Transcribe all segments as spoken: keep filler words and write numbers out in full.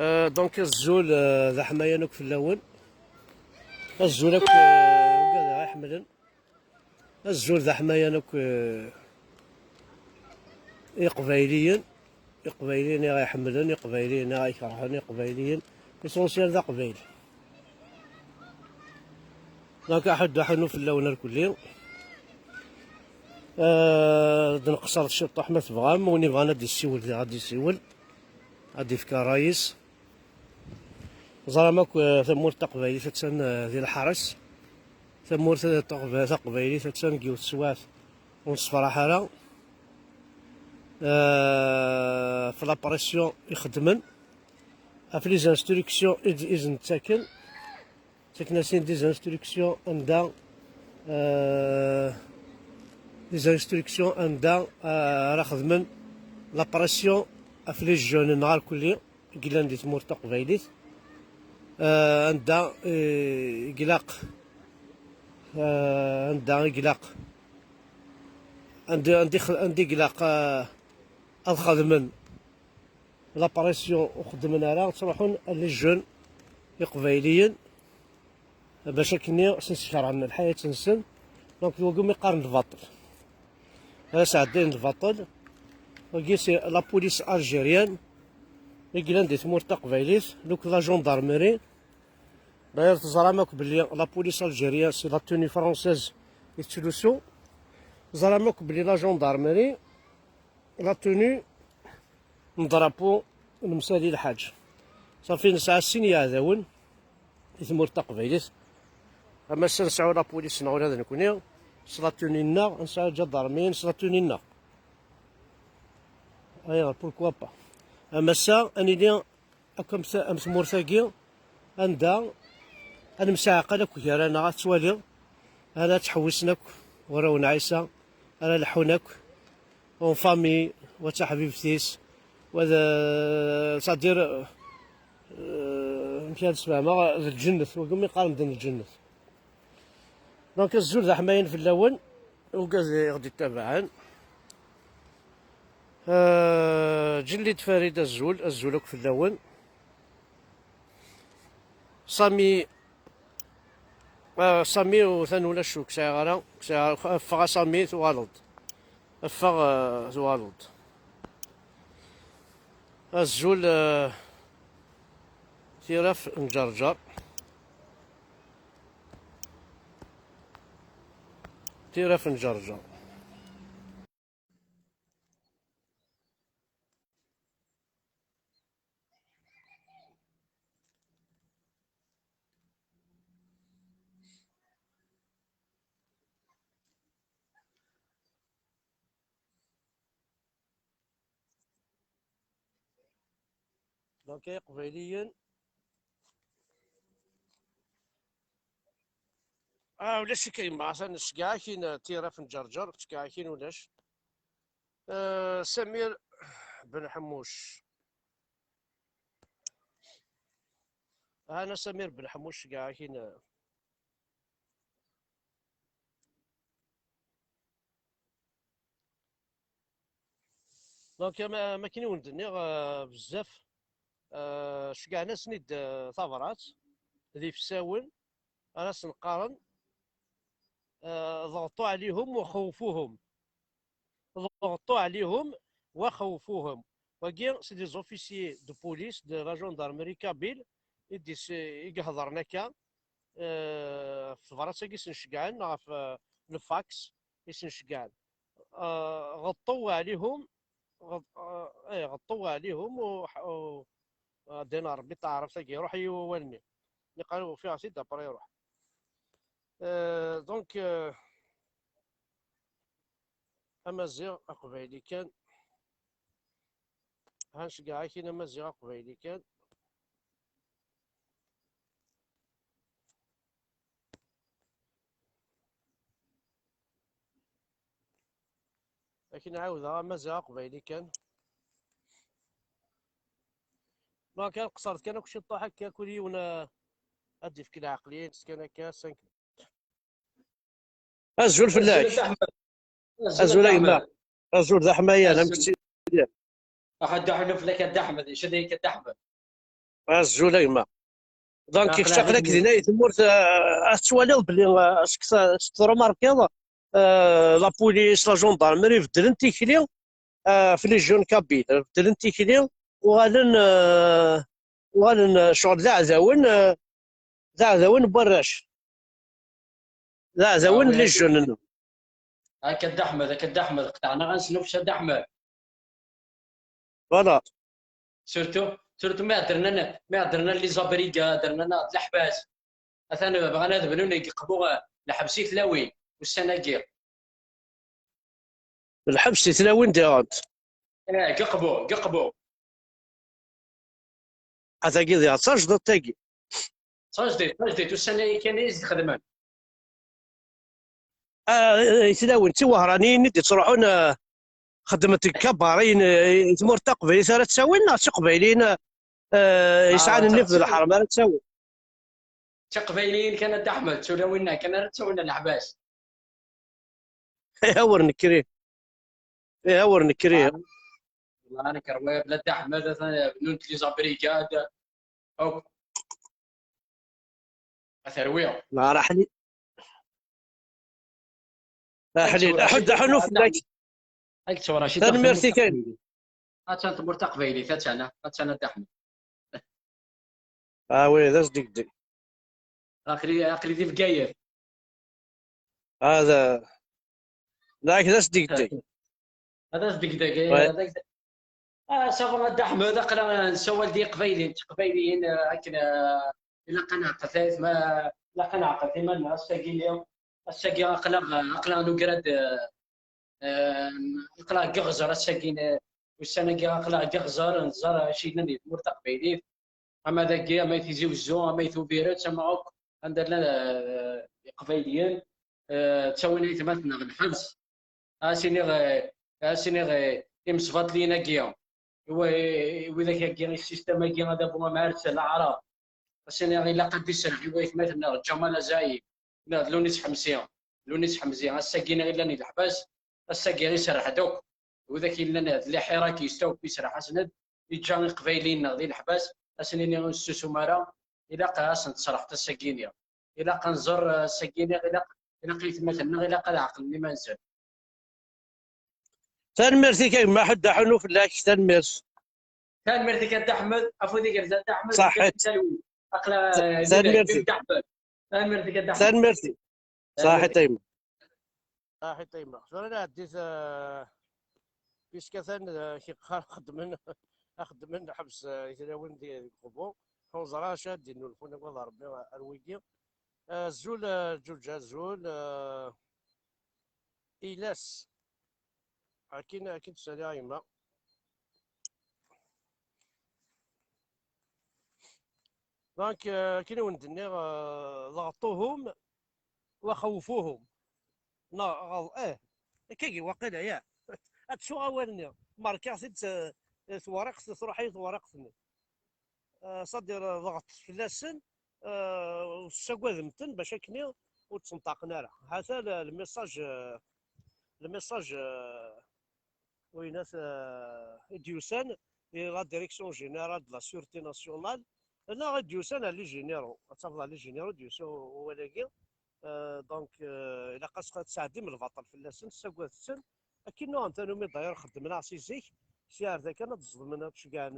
Euh, donc, azul, euh, d aḥmayan akk fell-awen. Azul akk, euh, ugad i ɣ-iḥemmlen. Azul d aḥmayan akk, euh, iqbayliyen. Iqbayliyen i ɣ-iḥemmlen, iqbayliyen i ɣ-ikerhen, iqbayliyen. L'essentiel d aqbayli. Donc, aḥuddu aḥunnu fell-awen irkelli. Euh, ad nqeṣṣer ciṭṭaḥ ma tebɣam, win yebɣan ad d-issiwel diɣ ad d-issiwel, ad d-ifk ṛṛay-is. Ẓram akk, euh, tamurt taqbaylit attan, euh, di leḥres. Tamurt taqba-, taqbaylit attan deg yiwet teswiɛt ur nessefraḥ ara. Euh, f la pression i xeddmen, af les instructions i d-, i sen-ttaken. Ttaken-asen des instructions anda, euh, des instructions anda, euh, ara xedmen la pression af les jeunes-nneɣ irkelli i yellan di tmurt taqbaylit, euh, anda, euh, i ilaq, euh, anda i ilaq, anda, anda i x-, anda i ilaq, euh, ad xedmen la pression ur xeddmen ara, ttruḥun les jeunes iqbayliyen bac akkenni sen-skerhen lḥayat-nsen. Donc, d wagi umi qqaren lbaṭel. Ara sɛeddayen lbaṭel. Wagi, c'est la police algérienne i yellan di tmurt taqbaylit, donc la gendarmerie. D'ailleurs, teẓram akk belli la police algérienne, c'est la tenue française i tettlusu. Teẓram akk belli la gendarmerie, la tenue n drapeau n Msali Lḥaǧ. Safi, nesɛa sin yeɛdawen i tmurt taqbaylit. Ama ass-a nesɛu la police-nneɣ ula d nekkni, s la tenue-nneɣ, nesɛa ǧadarmi s la tenue-nneɣ. Ayɣer, pourquoi pas? Ama ass-a, ad nili akk am t-, am tmurt-agi, anda ad nemsaɛqal akk gar-aneɣ, ad twaliḍ, ara ttḥewwisen akk warraw n Ɛisa, ara leḥḥun akk, en famille, wa d taḥbibt-is, wa d, c'est-à-dire, euh, amek ara d-sfehmeɣ, d lǧennet, wagi umi qqaren din lǧennet. Donc, azul d aḥmayan fell-awen, ugad i ɣ-d-ittabaɛen. Euh, Ǧellid Farid, azul, azul akk fell-awen. Sami, euh, Sami utan ulac, ur k-sɛiɣ ara, ur k-sɛiɣ ara, ffeɣ a Sami, tuɣaleḍ-d. Ffeɣ, euh, tuɣaleḍ-d. Azul, euh, Tiraf n Ǧerǧer. Tiraf n Ǧerǧer. Donc, ay Iqbayliyen. Ah, ulac-ik a yemma, atan tceggɛeɣ-ak-in, Tiraf n Ǧerǧer, tceggɛeɣ-ak-in ulac. Euh, Samir Ben Ḥemmuc. Hana Samir Ben Ḥemmuc, ceggɛeɣ-ak-in. Donc, am, am akken i wen-d-nniɣ, euh, bezzaf, euh, ceggɛen-asen-id, euh, tabrat d ifsawen ara sen-qqaren, euh, ضغطوا عليهم وخوفوهم. ضغطوا عليهم وخوفوهم. Wagi, c'est des officiers de police, de la gendarmerie kabyle, i d-is-, i iheḍren akka, euh, ɣef tebrat-agi i sen-ceggɛen, ɣef, euh, le fax i sen-ceggɛen. Euh, غطوا عليهم، غط-، euh, eh, غطوا عليهم و, u, euh, din Rebbi taɛrabt-agi, iruḥ-iyi wawal-nni. Niqal ufiɣ-t-id, après iruḥ. Euh, donc, euh, Amaziɣ aqbayli kan. Ha, nceggeɛ akin Amaziɣ aqbayli kan. Akin ɛawdeɣ Amaziɣ aqbayli kan. Ma kan qeṣṣret kan akk ciṭṭaḥ akka, kul yiwen, ah, ad d-ifk leɛqliya-ines kan akka, cinq. Azul fell-ak. Azul a Dda Ḥmed. Azul a Azul a Dda gma. Ḥmed. Azul d aḥmayan, amek Azul. Ttiliɣ? Aḥ, Dda Ḥmed fell-ak a Dda Ḥmed, icad-ik a Dda Ḥmed. Azul a gma. Donc, kečč aql-ak dinna i tmurt, euh, ad tettwaliḍ belli, euh, seg t-, seg trumarkiḍ, euh, la police, la gendarmerie beddlen tikli, euh, ɣef les jeunes kabyles, beddlen tikli, uɣalen, euh, uɣalen, euh, ccɣel d aɛdawen, euh, d aɛdawen n warrac. D aɛdawen n les jeunes-nneɣ. Akka Dda Ḥmed, akka Dda Ḥmed, qeṭɛen-aɣ ad nesnufes a Dda Ḥmed. Voilà. Surtout, surtout mi heddren-, mi heddren les abrigades, heddren-aɣ-d leḥbas. Atan bɣan ad bnun deg Qbu, eh, lḥebs i tlawin ussan-agi. Lḥebs i tlawin diɣen. Eh, deg Qbu, deg Qbu. Atagi diɣen d tajdiṭ-agi. D tajdiṭ, d tajdiṭ, ussan-agi kan i s-d-xedmen. Ah, i tlawin d tiwehṛaniyin i d-ittruḥun, ah, xeddment deg kabaṛiyen, eh, i tmurt taqbaylit ara ttawin, neɣ d tiqbayliyin, eh, yesɛan nnif d leḥṛam ara ttawin? D tiqbayliyin kan a Dda Ḥmed, d tulawin-nneɣ kan ara ttawin leḥbas. Ih, a wer nekkri. Ih, a wer nekkri. Wallah, nekk rwiɣ bla Dda Ḥmed, atan bnunt les abrigades. Akk. A terwi. Neɣ raḥli. Aḥlil, aḥud, aḥunu fell-ak. Ad k-tura, tanemmirt-ik. Attan tmurt taqbaylit, attan, attan a Dda Ḥmed. Ah oui, d asdegdeg. Aql-i, aql-i di Bgayet. Hada, d ak d asdegdeg. Ad as-degdeg, ouais. Ad as-, ah, ça va, a Dda Ḥmed, aql-aɣ nessawal d iqbayliyen, d tiqbayliyin, eh, akken, eh, ilaq ad neɛqel tayet, ma ilaq ad neɛqel iman-nneɣ ass-agi-nni. Ass-agi aql-aɣ, aql-aɣ nugar-d, eh, eh, aql-aɣ deg iɣzer ass-agi, eh, ussan-agi aql-aɣ deg iɣzer, nẓer acu yellan di tmurt taqbaylit. Ama dagi, ama i Tizi Wezzu, ama i Tubiret, ama akk anda llan, eh, Iqbayliyen, eh, ttawin aytmaten-nneɣ lḥebs. Ad as-iniɣ, eh, ad as-iniɣ, eh, imesbaṭliyen-agi, i wa-, i widak-agi, i ssistem-agi, adabu amɛerṣel aɛrab. Ad as-iniɣ ilaq ad d-iserreḥ i waytmaten-nneɣ Ǧamal Azayi, neɣ d Lunis Ḥemsi. Lunis Ḥemsi, ass-agi-nni i llan di leḥbas, ass-agi iserreḥ-d akk. Widak i llan d liḥirakist akk, iserreḥ-asen-d, iǧǧa Iqbayliyen-nneɣ di leḥbas, ad sen-ini ur nessusum ara, ilaq ad sen-tesserḥeḍ ass-agi-nni. Ilaq ad nẓer, eh, ass-agi-nni, ilaq, ilaq aytmaten-nneɣ, ilaq ad ɛeqlen iman-nsen. Tanemmirt-ik a gma Ḥedd Aḥunu fell-ak, tanemmirt. Tanemmirt-ik a Dda Ḥmed, afud igerrzen a Dda Ḥmed. Ṣaḥit. Aql-, eh, tanemmirt-ik. Dda Ḥmed. Tanemmirt-ik a Dda Ḥmed. Tanemmirt-ik. Ṣaḥit a gma. Saḥit a yemma. Tura ad nɛeddi, eh, puisque atan, eh, xedmen, xedmen ḥebs, eh, i tlawin di, deg Qbu. Ur neẓri acu ad d-innulfun, agad Rebbi, ar wigi. Eh, azul, eh, Ǧuǧ, azul, eh, Ilas. Akin, akin ttnadiɣ a yemma. Donc, euh, akken i wen-d-nniɣ, euh, ضغطوهم وخوفوهم. Neɣ, ɣeḍ-, eh, akkagi waqila, ya. Ad ttuɣ awal-nni. Merkaɣ-t-id, eh, tewriqt, truḥ-iyi tewriqt-nni. Euh, c'est-à-dire, euh, ḍeɣṭet fell-asen, euh, ur tessagademt-ten bac akken ur ttenṭaqen ara. Hata le, le message, euh, le message, euh, winat, euh, i d-yusan i la Direction Générale de la Sûreté Nationale, neɣ i d-yusan à les généraux, ad tafeḍ à les généraux i d-yusa u-, wawal-agi. Euh, donc, euh, ilaq-as ad tesɛeddim lbaṭel fell-asen, tessagadet-ten. Akken nnuɣen tanumi d'ailleurs xeddmen-aɣ si zik, si ar da kan ad ẓedmen, ad ceggɛen,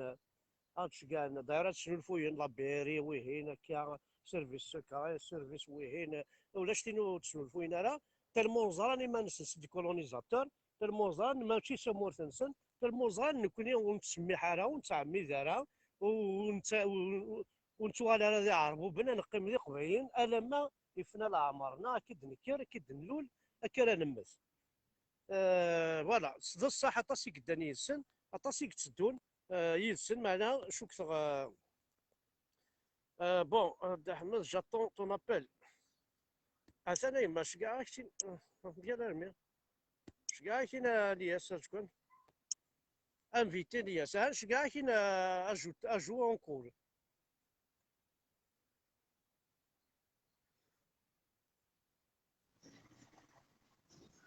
ad ceggɛen, d'ailleurs ad snulfuyen, la B R I wihin, akka, service secret, service wihin, ulac tin ur ttnulfuyen ara, tellement ẓran iman-nsen c'est des colonisateurs, tellement ẓran mačči d tamurt-nsen, tellement ẓran nekkni ur nettsemmiḥ ara, ur nettɛemmid ara, ur netta-, ur, ur nettuɣal ara d iɛerbuben, ad neqqim d iqbayliyen, alamma yefna leɛmer-nneɣ, akka i d-nekker, akka i d-nlul, akka ara nemmet. Euh, voilà, d ṣṣeḥ aṭas i yeddan yid-sen, aṭas i yetteddun, euh, yid-sen, meɛna cukkteɣ, euh, euh, bon, euh, Dda Ḥmed, j'attends ton appel. Atan a yemma, ceggɛeɣ-ak-in, euh, bien armi. Ceggɛeɣ-ak-in a Lyas, azekwan. Invité Lyas, ah, ceggɛeɣ-ak-in, euh, ajoute, ajoute encore.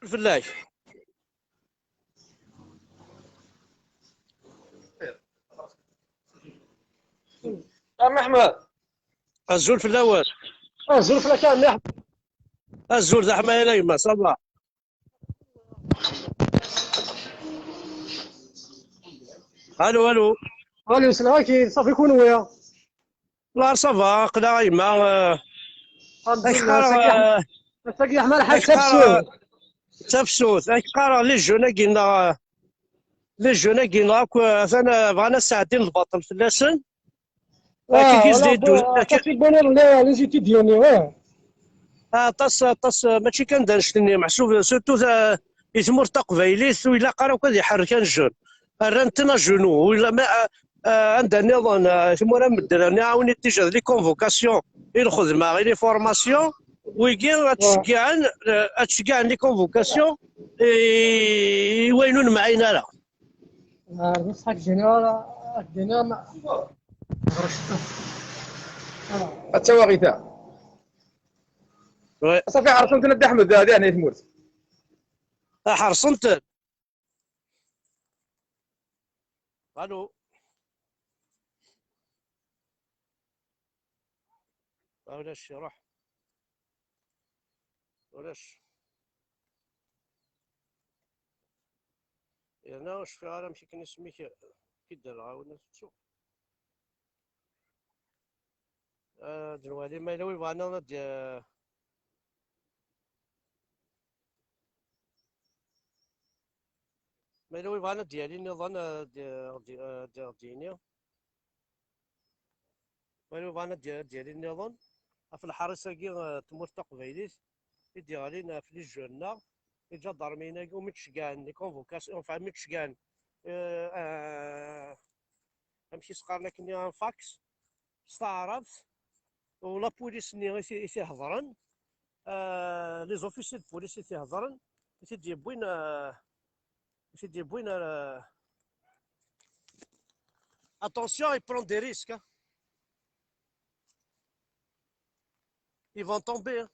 Fell-ak. A Mehmed. Azul fell-awen. Azul fell-ak a Mehmed. Azul d aḥmayan a yemma, ça va. Allô, allô. Allô, c'est vrai que ça fait qu'on est. Là, ça va, aql-aɣ a yemma, euh, alhamdulillah, amek qqareɣ, ass-agi, euh, ass-agi yeḥma lḥal, amek qqareɣ, tafsut. Tafsut, amek qqareɣ, les jeunes-agi-nneɣ, euh, les jeunes-agi-nneɣ akk, euh, atan, euh, bɣan ad sɛeddin lbaṭel fell-asen. Ah, akken i s-d-yeddun, akken aṭas i wwiḍen les, les étudiants-nni, ouais. Aṭas, aṭas, mačči kan d annect-nni, meḥsub, surtout ta-, i tmurt taqbaylit, ur ilaq ara akk ad iḥerrek anjel. Rran-ten à genoux, ur ila ma, ah, ah, anda nniḍen, ah, timura n medden, rniɣ-awen-id déjà d les convocations i lxedma, i les formations, wigi ad tceggɛen, ah, ad tceggɛen les convocations i, i wayen ur nemɛin ara. Ah, bṣeḥ ad k-d-iniɣ, ad k-d-iniɣ ma-, Ad tawaɣit-a. Ouais. Safi, ḥerṣen-ten a Dda Ḥmed, da, diɣen i tmurt. Ah, ḥerṣen-ten. Allô. Ah, ulac, iruḥ. Ulac. Yerna ur cfiɣ ara amek akken isem-ik, ki d-rreɣ awen ad tettu. Ad nwali ma yella wi bɣan ad d-, ma yella wi bɣan ad d-yali nniḍen, ad d-, ad d-, ad d-yini. Wala bɣan ad d-, ad d-yali nniḍen ɣef lḥaṛis-agi, eh, n tmurt taqbaylit i d-yeɣlin ɣef les jeunes-nneɣ, iǧadarmiyen-agi, umi d-ceggɛen les convocations, enfin, mi d-ceggɛen, eh, eh, amek i s-qqaren akkenni, un fax s taɛrabt, u la police-nni i t-, i t-ihedṛen, eh, les officiers de police i t-ihedṛen, i t-id-yewwin, eh, i t-id-yewwin ar, eh, Attention, il prend des risques, hein. Ils vont tomber, hein.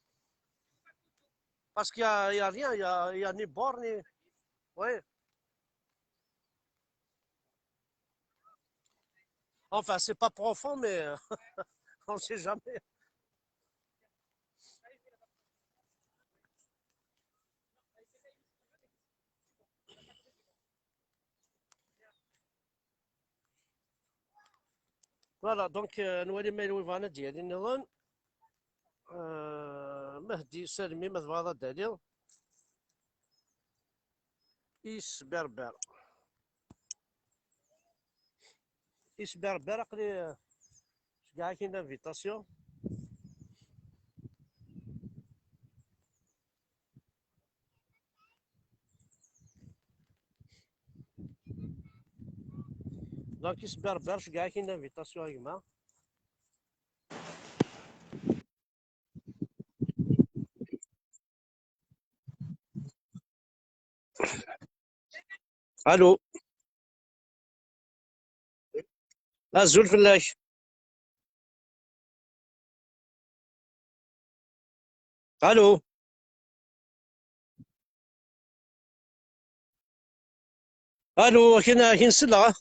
Parce qu'il y a, il y a rien, il y a, il y a ni bord, ni, oui. Enfin, c'est pas profond, mais, euh, on sait jamais. Voilà, donc, euh, nwali ma yella wi bɣan ad d-yali nniḍen. Euh, Mehdi Salmi, ma tebɣiḍ ad d-taliḍ. Isberber. Isberber, aql-i, euh, ceggɛeɣ-ak-in l'invitation. Donc, Isberber, ceggɛeɣ-ak-in l'invitation, a gma. Allô. Azul fell-ak. Allô. Allô, akin, akin selleɣ.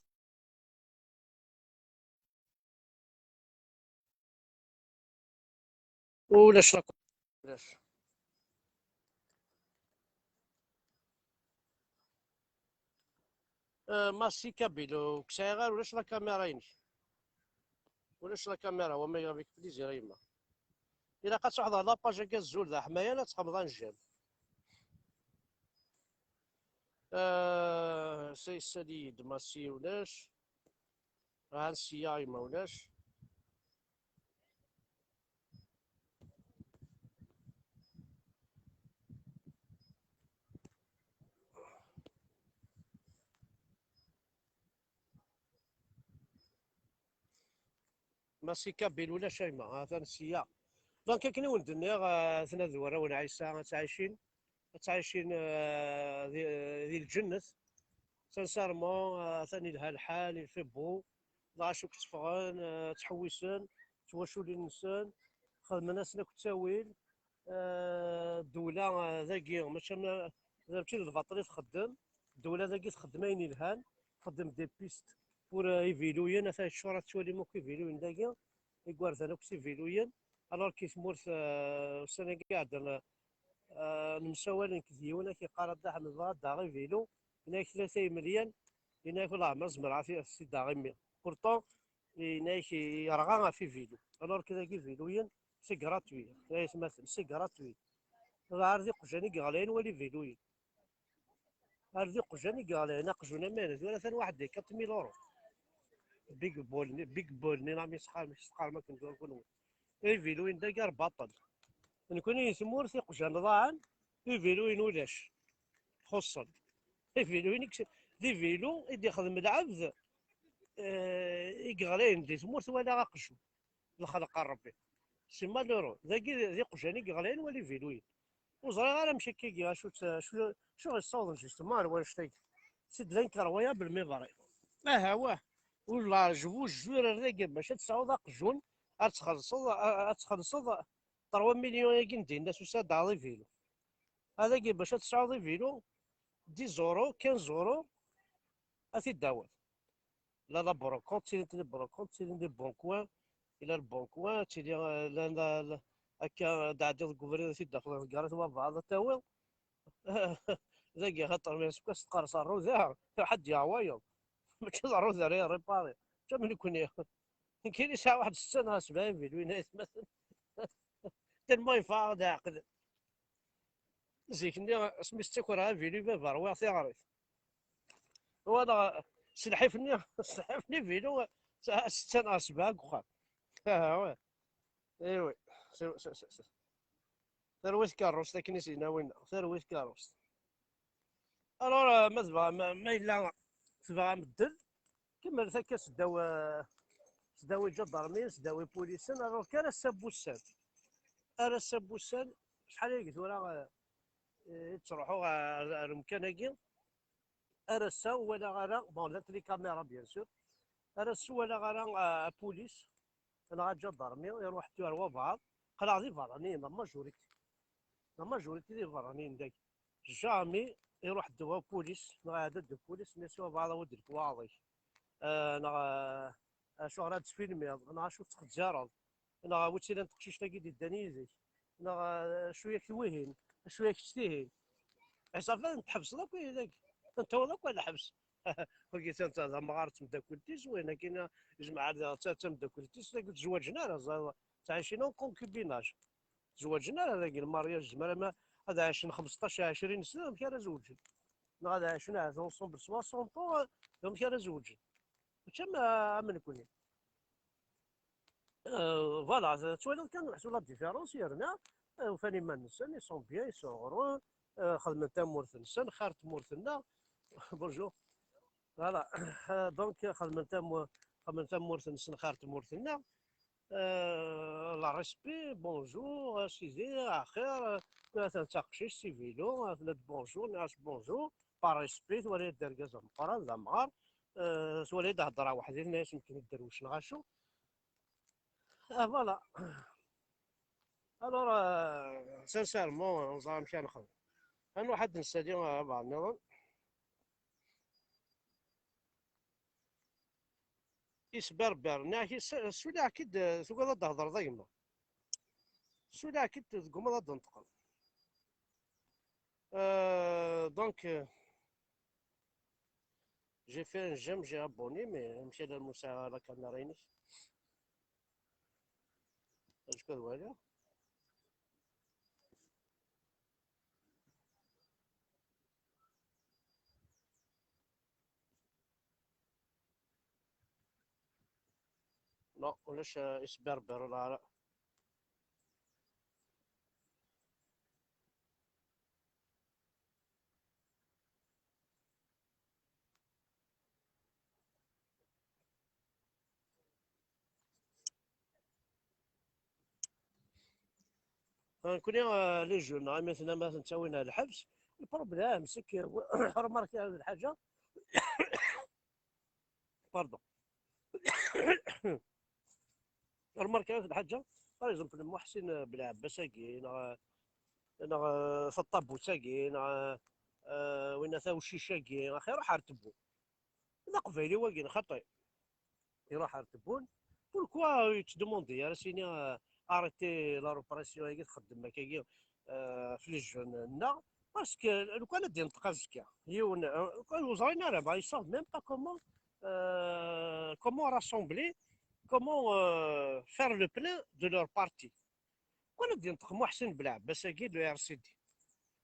Ulac la, ulac. Euh, Massi Kabyle, ur k-sɛiɣ ara, ulac la caméra-inek. Ulac la caméra, wa ma avec plaisir a yemma. Ilaq ad truḥeḍ ɣer la page-agi azul d aḥmayan, ad txedmeḍ un j'aime. Euh, c'est, c'est dit, Massi ulac. Ɛan sya, ma ulac. Massi Kabyle ulac a yemma, atan sya. Donc, akken i wen-d-nniɣ, eh, atna d warraw n Ɛisa, ad ttɛicin, ad ttɛicin, eh, di, di lǧennet. Sincèrement, eh, atan ilha lḥal, il fait beau. Dɣa acu k-tteffɣen, eh, ttḥewwisen, ttwaculin-nsen, xedmen-asen akk ttawil. Eh, ddewla, eh, dagi, mačči am, d, mačči d lbaṭel i txeddem. Ddewla dagi txeddem ayen ilhan, txeddem des pistes pour, eh, iviluyen, ata ččurat tettwalim akk iviluyen dagi. igerdan akk s iviluyen. Alors que tmurt, euh, ussan-agi iɛeddan, euh, nemsawal nekk d yiwen, ak-yeqqar a Dda Ḥmed, bɣa ad d-aɣeɣ ivilu, yenna-ak tlata imelyan, yenna-ak leɛmer zemreɣ ad t-id-aɣeɣ imir. Pourtant, yenna-ak yerɣa ɣef ivilu. Alors que dagi iviluyen, c'est gratuit. Ay atmaten, c'est gratuit. Ar d iqjan i yeɣlayen wala iviluyen. Ar d iqjan i yeɣlayen, aqjun amaynut, tura atan waḥed des quatre mille euros. Big Ball-nni, Big Ball-nni, la mi sqar, mi sqar, ma kuntu kunwi. Iviluyen dagi ar baṭel. Nekni di tmurt, iqjan ḍaɛen, iviluyen ulac. Xuṣṣen. Iviluyen i yek-, d ivilu i d-ixdem lɛebd, eh, i yeɣlayen di tmurt wala aqjun. Lxelq n Ṛebbi. C'est malheureux. Dagi d iqjan i yeɣlayen wala iviluyen. Ur ẓriɣ ara amek akka-agi, acu tt-, acu, acu ɣ-yessawḍen justement ar wannect-agi. C'est de l'incroyable, mais vrai. Aha, wah. Ur leɛǧeb, ur jjur ar dagi bac ad tesɛuḍ aqjun, ad txellṣeḍ, a-, ad txellṣeḍ trois millions-agi n dinna, tusa ad d-taɣeḍ ivilu. Adagi bac ad tesɛuḍ ivilu, dix euros, quinze euros, ad t-id-tawiḍ. La, la brocante, ttilin les brocantes, ttilin les bons coins, ila le bon coin, ttili, euh, la, la, la, akka d-ɛeddiḍ deg ubrid, ad t-id-tafeḍ deg garret wabɛaḍ ad tawiḍ. Dagi, xaṭer mi aseggas teqqers rruda, ḥedd yeɛwayeḍ. Mačči d rruda ara yerripari. Mačči am nekni. Nekni yesɛa waḥed setta neɣ sebɛa iviluyen ay atmaten. Tellement yeffeɣ-aɣ leɛqel. Zik-nni, asmi s-ttakreɣ avilu i baba, rwiɣ tiɣrit. Walaɣ s lḥif-nni, s lḥif-nni vilu, s-, setta neɣ sebɛa deg uxxam. Aha, ouais. Eh oui. S-, s-, s-, s-, terwi tkeṛṛust akken i s-yenna winna. Terwi tkeṛṛust. Alors, euh, ma tebɣa, ma, ma yella tebɣa medden, kemmlet akka seddaw, euh, seddaw iǧadarmiyen, seddaw ipulisen, alors kan ass-a n wussan. Ar ass-a n wussan, acḥal ayagi tura, euh, i ttruḥuɣ ar, ar umkan-agi. Ar ass-a ur walaɣ ara, bon, llant les caméras, bien sûr. Ar ass-a ur walaɣ ara, euh, apulis neɣ aǧadarmi iruḥ ar wabɛaḍ. Qqleɣ d iberraniyen, la majorité. La majorité d iberraniyen dagi. Jamais iruḥ-d wapulis, neɣ iɛedda-d upulis, nni-as i wabɛaḍ awi-d lekwaɣeḍ-ik. Ah, neɣ, ah, acuɣer ad tfilmiḍ, neɣ acu tettxezzireḍ, neɣ wi tt-ilan teqcict-agi d-iddan yid-k, neɣ, ah, acu yak wihin, acu yak tihin. Ḥsab ad tḥebseḍ akk dagi, ad tawiḍ akk ɣer lḥebs. Wagi d amɣar d temdakkelt-is, wayen-agi, jmeɛ d, d tamdakkelt-is, dagi ur tezwaǧen ara, ẓ-, ttɛicin en concubinage. Zwaǧen ara dagi, le mariage, zemren ma ad ɛicen xmesṭac, ɛecrin sna, amek ara zewǧen? Neɣ ad ɛicen ahat ensemble soixante ans, amek ara zewǧen? Mačči am, am nekni. Euh, voilà, tettwaliḍ kan meḥsub la différence, yerna, euh, ufan iman-nsen, ils sont bien, ils sont heureux, euh, xedmen tamurt-nsen, xir tmurt-nneɣ. Bonjour. Voilà. Euh, donc, xedmen tamu-, xedmen tamurt-nsen, xir tmurt-nneɣ. Euh, le respect, bonjour, a sidi, axir, euh, atan d taqcict s ivilu, atan d bonjour, nniɣ-as bonjour, par respect, twala-yi-d d argaz ameqqran, d amɣar, euh, twala-yi-d heddreɣ weḥd-i, tenna-yas nekkni dderwec neɣ acu. Ah, voilà. Alors, euh, sincèrement, ur neẓri amek ara nexdem. Ad nruḥ ad d-nsali, euh, abeɛḍ nniḍen. Isberber, nniɣ-ak, is-, suliɣ-k-id, tugiḍ ad d-thedreḍ a gma. Suliɣ-k-id, teggumaḍ ad d-tneṭqeḍ. Euh, donc, euh, j'ai fait un j'aime, j'ai abonné, mais amek alamma ur sɛiɣ ara la caméra-inek? Acu ad waliɣ? Non, ulac, euh, isberber, ula ara. Nekkni, euh, les jeunes, imi tennam ad ten-ttawin ar lḥebs, le problème, c'est que, remarqué lḥaǧa, pardon. Remarqué lḥaǧa, par exemple, Muḥsin Belɛebbas-agi, neɣ, neɣ, euh, Taṭabut-agi, neɣ, euh, winna Tawcic-agi, axi iruḥ ar Tebbu. D aqbayli wagi, xaṭi. Iruḥ ar Tebbu, Pourquoi ur yettdemandi ara s-yini, euh, arrêter la répression-agi txeddem akkagi, euh, ɣef les jeunes-nneɣ? Parce que lukan ad d-yenṭeq azekka yiwen, euh, ur ẓrin ara, bah, ils savent même pas comment, euh, comment rassembler, comment, euh, faire le plein de leur parti. Lukan ad d-yenṭeq Muḥsin Belɛebbas-agi de l'U R C D,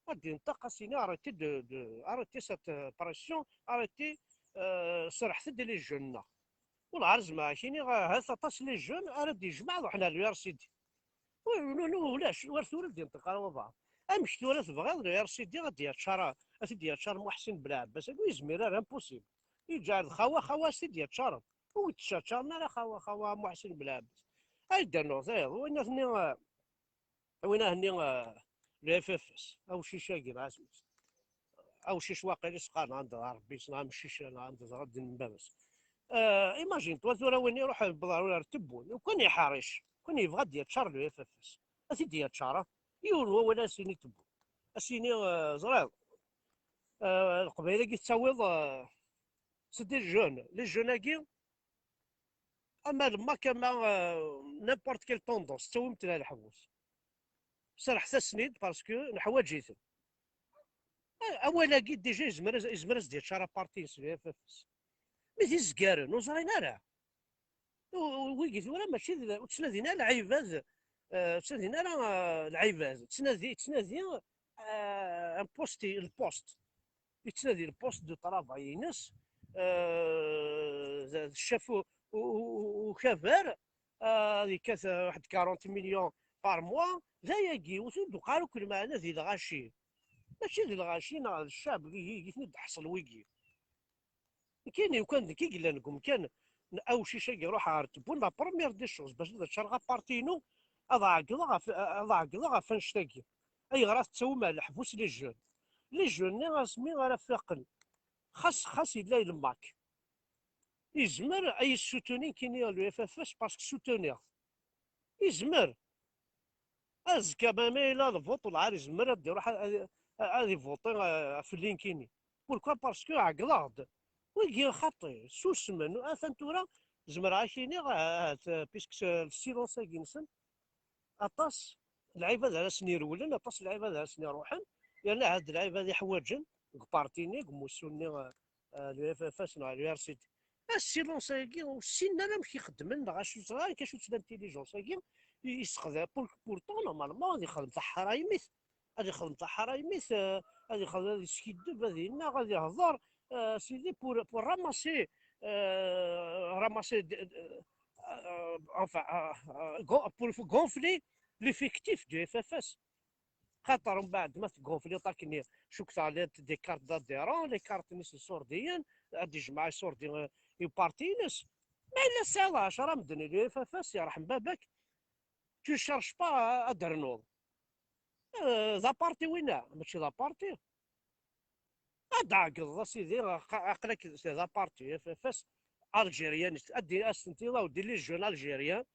ad d-yenṭeq, ad s-yini arrêtez de, de, arrêtez cette, euh, pression, arrêtez, euh, serrḥet-d les jeunes-nneɣ. Wellah ar zemreɣ ad k-iniɣ, ahat aṭas les jeunes ara d-yejmeɛ ad ruḥen ar l'U R C D. Ur, ur, ur, ulac, war tura ur d-yenṭeq ara wabɛaḍ. Amek tura tebɣiḍ l'U R C D ad d-yaččar, ad t-id-yaččar Muḥsin Belɛebbas-agi? Ur yezmir ara, impossible. Yeǧɛed xawa, xawa s-t-id-yaččaren. Ur t-ttaččaren ara xawa, xawa Muḥsin Belɛebbas. Ay d-rnuɣ tayeḍ, win atenni, win ahenni, euh, le F F S, awcic-agi, lɛezz-is. Awcic waqil i s-qqaren anda Rebbi-s, neɣ amcic, neɣ anda ẓra ddin n baba-s. Euh, imagine-toi tura win iruḥ yewweḍ ar, ar Tebboune, lukan iḥrec, lukan yebɣa ad d-yaččar le F F S, ad t-id-yaččar, ah? Yiwen wawal ad s-yini Tebboune. Ad s-yini, euh, ẓriɣ, euh, Leqbayel-agi tettawiḍ, euh, c'est des jeunes. Les jeunes-agi, ama le MAK, ama, euh, n'importe quelle tendance, ttawim-ten ar leḥbus. Serrḥet-asen-id parce que neḥwaǧ-iten. A-, awal-agi déjà yezmer, yezmer ad s-d-yaččar aparti-ines, le F F S. Mi t-izgaren, ur ẓrin ara. U-, u-, wigi tura mačči d, ur ttnadin ara lɛibad, euh, ur ttnadin ara, euh, lɛibad. Ttnadi, ttnadi, euh, un poste, le poste. Yettnadi le poste de travail-ines, euh, d, d ccaf u-, u-, u-, u-, ukabar, euh, ad yekkat, euh, waḥed quarante millions par mois, d ayagi, ur t-id-uqar akk lmeɛna di lɣaci. Mačči d lɣaci neɣ d ccab, i, i, i ten-id-ḥṣel wigi. Nekkini, ukan d nekk i yellan deg umkan n awcic-agi, ruḥ ɣer Tebboune, la première des choses, bac ad ččareɣ aparti-inu, ad ɛeggḍeɣ ɣef, ad ɛeggḍeɣ ɣef annect-agi. Ayɣer ad tettawim ar leḥbus les jeunes? Les jeunes-nni asmi ara faqen, xas, xas yella le MAK, yezmer ad yessutuni kini le F F S parce que soutenir. Yezmer. Azekka, ma, ma yella le vote, lɛar yezmer ad iruḥ ad, ad, ad ivuṭi, euh, ɣef linkini. Pourquoi? Parce que ɛeggḍeɣ-d. Wigi xaṭi, susmen. Atan tura, zemreɣ ad k-iniɣ, ahat, euh, puisque le silence-agi-nsen, aṭas n lɛibad ara sen-irewlen, aṭas n lɛibad ara sen-iruḥen, yerna ahat d lɛibad iḥwaǧen deg parti-nni, deg umussu-nni, euh, euh, le F F S neɣ le R C D. Asilons-agi, ur ssinen ara amek i xeddmen, neɣ acu ẓran, acu-tt l'intelligence-agi i yesseqda-, pour-, pourtant, normalement, ad ixdem taḥrayemit, ad ixdem taḥrayemit, euh, ad ixdem, ad yeskiddeb, ad yennaɣ, ad ihḍer, euh, sidi, pour, pour ramasser, euh, ramasser de, de, euh, enfin, euh, euh, go-, pour gonfler l'effectif du F F S. Xaṭer mbeɛd ma tgonfliḍ akkenni, cukteɣ llant des cartes d'adhérents, les cartes-nni s iṣurdiyen, ad d-ijmeɛ iṣurdi, euh, i uparti-ines. Ma yella tesɛiḍ ɛecra medden i le F F S, yerḥem baba-k, tu cherches pas ad d-ternuḍ. Euh, d aparti winna, mačči d aparti. Ad d-ɛeggḍeḍ a sidi, aq-, aql-ak d aparti, F F S, algérien, ad d-, ad s-tent-tiniḍ, a weddi, les jeunes algériens,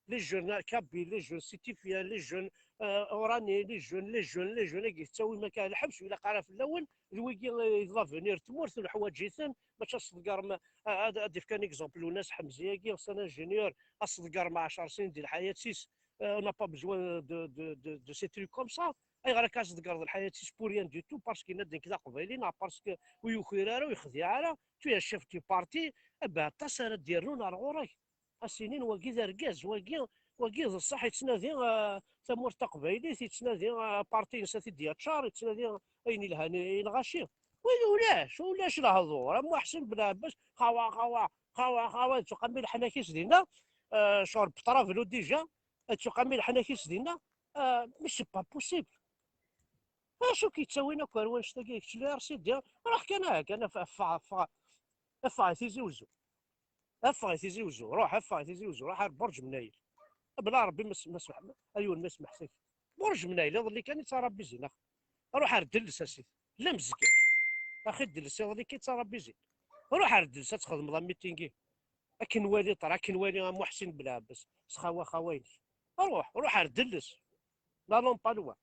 les jeunes kabyles, les jeunes sétifiens, les jeunes, euh, oranais, les jeunes, les jeunes, les jeunes, agi tettawim akka lḥebs, ur ilaq ara fell-awen, d wigi, euh, d l'avenir n tmurt, ur neḥwaǧ-iten, mačči ad s-tḍeggrem, a-, ad, ad d-ifk un exemple Lwennas Ḥemzi-agi, c'est un ingénieur, ad s-tḍeggrem ɛecr snin di lḥayat-is, euh, on n'a pas besoin de, de, de, de ces trucs comme ça. Ayɣer akka ad s-tḍeggreḍ lḥayat-is pour rien du tout, parce que yenna-d nekk d aqbayli, neɣ parce que ur yuki ara, ur yexdiɛ ara, tu es chef du parti, eh ben, aṭas ara d-irnun ar ɣur-k. A s-inin wagi d argaz, wagi, wagi d ṣṣeḥ, yettnadi, ah, tamurt taqbaylit, yettnadi, ah, aparti-ines ad t-id-yaččar, yettnadi ayen ilhan i, i lɣaci. Wagi ulac, ulac lehdur. Am Muḥsin Belɛebbas, xawa, xawa, xawa, xawa, ad tuqami leḥnak-is dinna, ah, cur beṭrablu déjà, ad tuqami leḥnak-is dinna, ah, mais c'est pas possible. Acu k-yettawin akk ar wannect-agi, kečč le R C D, ruḥ kan, ah, kan, af-, af-, af-, af-, ffeɣ i Tizi Uzzu. Ffeɣ i Tizi Uzzu, ruḥ, ffeɣ i Tizi Uzzu, ruḥ ar Burǧ Mnayel. Bla Rebbi, ma s-, ma s-, ay wen, ma smeḥt-ak. Burǧ Mnayel, iḍelli kan i ttarabbizin, ax. Ruḥ ar Delles, a sidi. La mezgen. Axi Delles, iḍelli kan i ttarabbizin. Ruḥ ar Delles, ad txedmeḍ amitingi. Akken wali ṭra, akken wali a Muḥsin Belɛebbas, s xawa xawa-inek. Ruḥ, ruḥ ar Delles. La Lampalwa.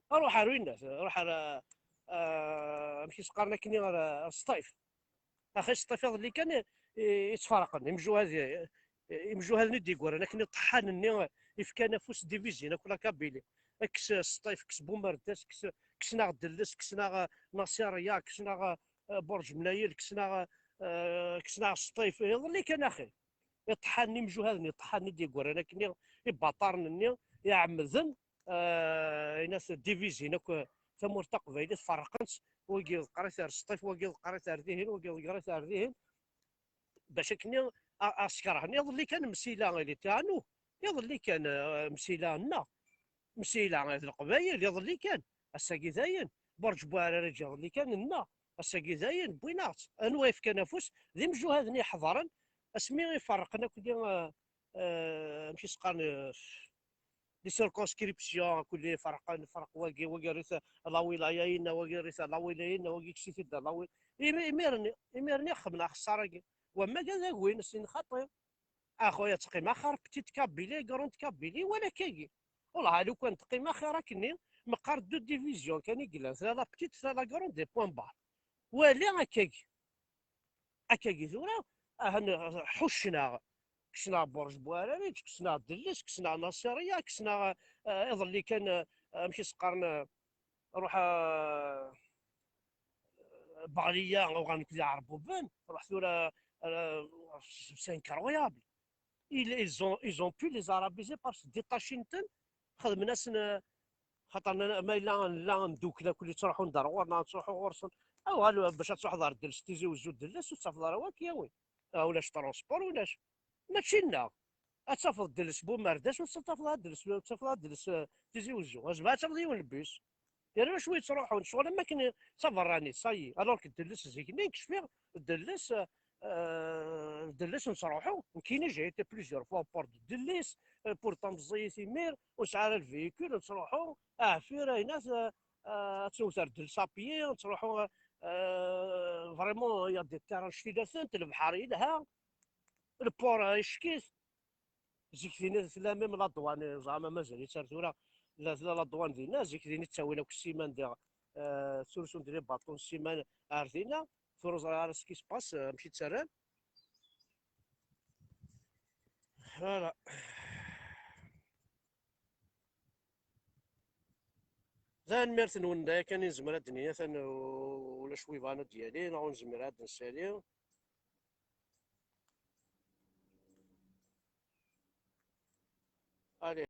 Ruḥ ar winna, ruḥ ar, ah, ah, amek i s-qqaren akken, ar, ar Sṭif. Axi Sṭif iḍelli kan i, i, i ttfarqen, imjuhad i, imjuhaden i d-yeggran akken iṭeḥḥan-nni ifkan afus divizin akk la Kabylie. Kkes Sṭif, kkes Bumerdas, kkes, kksen-aɣ Delles, kksen-aɣ, eh, Naṣirya, kksen-aɣ, eh, Burǧ Mnayel, kksen-aɣ, eh, kksen-aɣ Sṭif. Iḍelli kan axi. Iṭeḥḥan-nni imjuhaden, iṭeḥḥan-nni d-yeggran akken ibaṭaren-nni iɛemmden, eh, inat divizin akk tamurt taqbaylit, ferrqen-tt, wagi yeḍqer-it ar Sṭif, wagi yeḍqer-it ar dihin, wagi yeḍqer-it ar dihin, bac akken a, a s-kerhen. Iḍelli kan Msila, il était à nous. Iḍelli kan, eh, Msila nneɣ. Msila d Leqbayel, iḍelli kan. Ass-agi dayen. Burǧ Buɛrariǧ iḍelli kan nneɣ. Ass-agi dayen, wwin-aɣ-tt. Anwa yefkan afus? D imjuhaden i iḥeḍren asmi i ferrqen akk, eh, eh, amek i s-qqaren, eh, les circonscriptions, kulli ferqen, ferq wagi, wagi rrit la wilaya-inna, wagi rrit la wilaya-inna, wagi kkes-it-id la wi-, imi-, imiren, imiren i xedmen axeṣṣar-agi. Wamma d agwin, sin xaṭi. A xuya, ttqim axir petite Kabylie, grande Kabylie, wala akkagi. Wallah, lukan teqqim axir akkenni, meqqar deux divisions kan i yellan, tella la petite, tella la grande, des points barres. Wali akkagi. Akkagi tura, ahan ḥuccen-aɣ. Kksen-aɣ Burj Buɛrariǧ, kksen-aɣ Delles, kksen-aɣ Naṣirya, kksen-aɣ, eh, iḍelli kan, eh, amek i s-qqaren, eh, ruḥ, eh, Beɣliya, uɣalen nekk d Iɛerbuben, ruḥ tura, eh, c'est incroyable. Ils, ils ont, ils ont pu les arabiser parce que détachent-ten, xedmen-asen, eh, xaṭer nna-, ma yella nella ndukkel akk, yettruḥun-d ar ɣur-neɣ, nettruḥu ɣur-sen. Awɣal bac ad truḥeḍ ar Delles, Tizi Wezzu, Delles, ur tettafeḍ ara wakk yawi. Ah, ulac transport, ulac. Mačči nneɣ. Ad tafeḍ Delles Bumerdas, ur tettafeḍ ara Delles, ur tettafeḍ ara Delles, eh, Tizi Wezzu. Azma ad tafeḍ yiwen n bus. Yerna acu yettruḥun, ccɣel am wakken d taberranit, ça y est. Alors que Delles zik-nni, nekk cfiɣ, Delles, euh, Delles nettruḥu, nekkini j'ai été plusieurs fois au port de Delles, euh, pourtant meẓẓiyit imir, ur nesɛi ara lvéhicule, nettruḥu, Aɛfir, aynas, euh, euh, ad tewwet ar Delles à pied, nettruḥu, euh, vraiment, il y a des terrains cctilatent, lebḥer yelha, le port, euh, ickit. Zik din tella même la douane, zeɛma mazal-itt ar tura. La, tella la douane dinna, zik din i ttawin akk ssiman diɣ, euh, ttrusun-d les bateaux n ssiman ar dinna. Tura ur ẓriɣ ara ce qui se passe, euh, amek i ttarran. Voilà. Tanemmirt-nwen, d aya kan i nezmer ad d-nini, atan u-, ulac wi bɣan ad d-yali, neɣ ur nezmir ad d-nsali. Allez.